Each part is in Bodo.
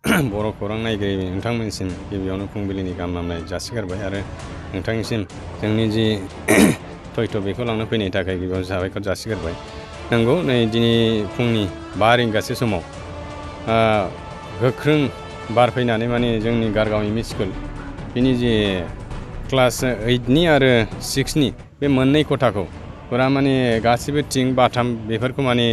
बर' खौरां नायगिरि नोंथांमोननिसिम गिबियावनो फुंबिलिनि गाहाम हामलायनाय जासिग्रोबाय आरो नोंथांनिसिम जोंनि जि थयथ' बेखौ लांनो फैनायनि थाखाय गिबियावनो साबायखर जासिग्रोबाय। नंगौ, नै दिनै फुंनि 5 रिंगासो समाव गोख्रों बार फैनानै माने जोंनि गारगाव एम इ स्कुल बिनि जे क्लास 8नि आरो 6नि बे मोननै खथाखौ फुरा माने गासिबो थिं बाथाम बेफोरखौ माने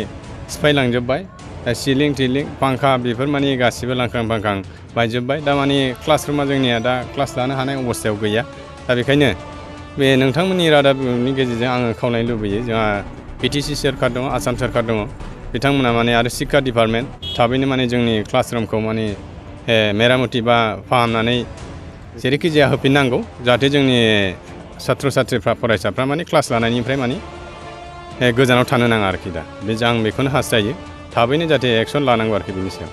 सिफायलांजोब्बाय। सिलिं टिलिं फांखा बेफोर माने गासिबो लांखां फांखां बायजोब्बाय। दा माने क्लासरुमा जोंनिया दा क्लास लानो हानाय अबस्थायाव गैया। दा बेखायनो बे नोंथांमोननि रादाबनि गेजेरजों आङो खावलायनो लुबैयो, जोंहा बिटिसि सोरखार दङ, आसाम सोरखार दङ, बिथांमोना माने आरो शिक्षा डिपार्टमेन्ट थाबैनो माने जोंनि क्लासरुमखौ माने मेरामति बा फाहामनानै जेरैखि जाया होफिननांगौ, जाहाथे जोंनि सात्र साथ्रिफ्रा फरायसाफ्रा माने क्लास लानायनिफ्राय माने गोजानाव थानो नाङा आरोखि। दा आं बेखौनो हास्थायो, थाबैनो जाहाथे एक्सन लानांगौ आरोखि बिनि सायाव।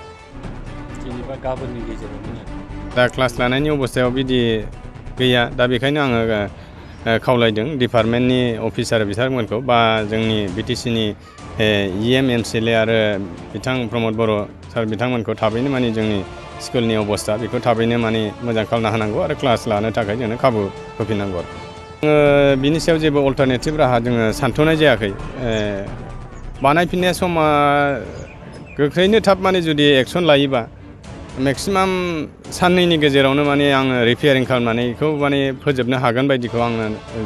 जेनेबा गाबोननि गेजेरावनो दा क्लास लानायनि अबस्थायाव बिदि गैया। दा बेखायनो आङो खावलायदों डिपार्टमेन्टनि अफिसार बिथांमोनखौ बा जोंनि बिटिसिनि EM MCLA आरो बिथां प्रमद बर' सार बिथांमोनखौ थाबैनो माने जोंनि स्कुलनि अबस्था बेखौ थाबैनो माने मोजां खालामना होनांगौ आरो क्लास लानो थाखाय जोंनो खाबु होफिननांगौ आरो। बिनि सायाव जेबो अल्टारनेटिभ राहा जोङो सानथ'नाय जायाखै। बानायफिननाया समा गोख्रैनो थाब माने जुदि एक्सन लायोबा मेक्सिमाम साननैनि गेजेरावनो माने आङो रिपेयारिं खालामनानै बेखौ माने फोजोबनो हागोन बायदिखौ आङो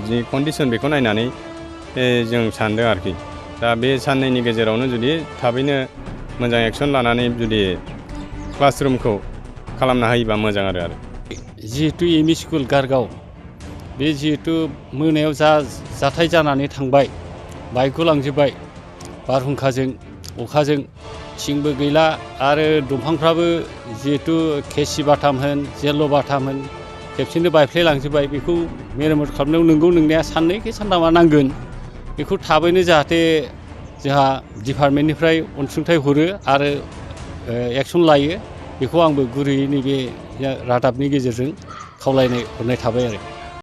जि कन्डिसन बेखौ नायनानै जों सानदों आरोखि। दा बे साननैनि गेजेरावनो जुदि थाबैनो मोजां एक्सन लानानै जुदि क्लासरुमखौ खालामना होयोबा मोजां आरो। जिहेतु एम इ स्कुल गारगाव बे जिहेतु मोनायाव जाथाय जानानै थांबाय, बाइकखौ लांजोब्बाय बारहुंखाजों अखाजों, थिंबो गैला आरो दंफांफ्राबो जिहेतु केसि बाथाम होन जेल्ल' बाथाम होन खेबसेनो बायफ्लेलांजोब्बाय। बेखौ मेरामत खालामनायाव नंगौ नोंनाया साननै कि सानथामा नांगोन। बेखौ थाबैनो जाहाथे जोंहा डिपार्टमेन्टनिफ्राय अनसुंथाइ हरो आरो एक्सन लायो, बेखौ आंबो गुरैयै नैबे रादाबनि गेजेरजों खावलायनाय हरनाय थाबाय आरो।